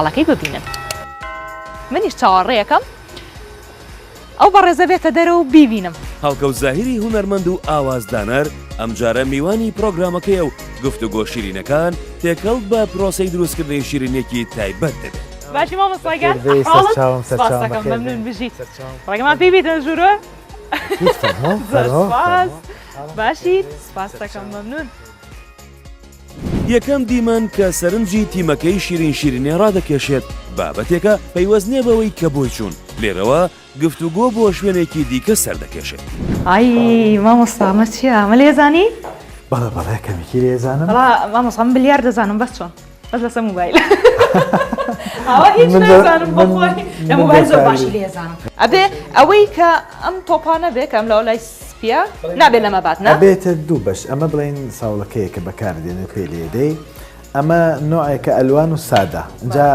ماڵەکەی ببینن. منیش چاوەڕێیەکەم ئەو بەڕێزە بێتە دەرەوە و بیبینم. هەڵکەوت زاهیری هونەرمەند و ئاوازدانەر ئەمجارە میوانی پرۆگرامەکەیە و گفتوگۆ شیرینەکان تێکەڵ بە پرۆسەی دروستکردنی شیرینیەکی تایبەت دەبێت. باشی مامۆستا گیان ئەحواڵت؟ سپاس دەکەم مەمنون بژیت. ڕێگەمان پێی بیتە ژوورۆ؟ زۆر سپاس. باشیت؟ سپاس دەکەم مەمنون. یەکەم دیمەن کە سەرنجی تیمەکەی شیرین شیرینێ ڕادەکێشێت، بابەتێکە پەیوەست نییە بەوەی کە بۆی چوون، لێرەوە گفتوگۆ بۆ شوێنێکی دیکە سەردەکێشێت. ئای مامۆستا ئەمە چییە؟ ئەمە لێزانی؟ بەڵێ بەڵێ کەمێکی لێزانم. وەڵا مامۆستا من بلیار دەزانم بەس چۆن؟ بەس لەسەر موبایل. ئاوا هیچ نازانم بەخۆی لە موبایل زۆر باشی لێزانم. ئەبێ ئەوەی کە ئەم تۆپانە بێ کە ئەم لەوە لای سپیە نابێ لەمە بات نا؟ ئەبێتە دوو بەش ئەمە بڵێین ساوڵەکەیە کە بەکار دێنێ پێی لێدەی ئەمە نوعێکە ئەلوان و سادە جا.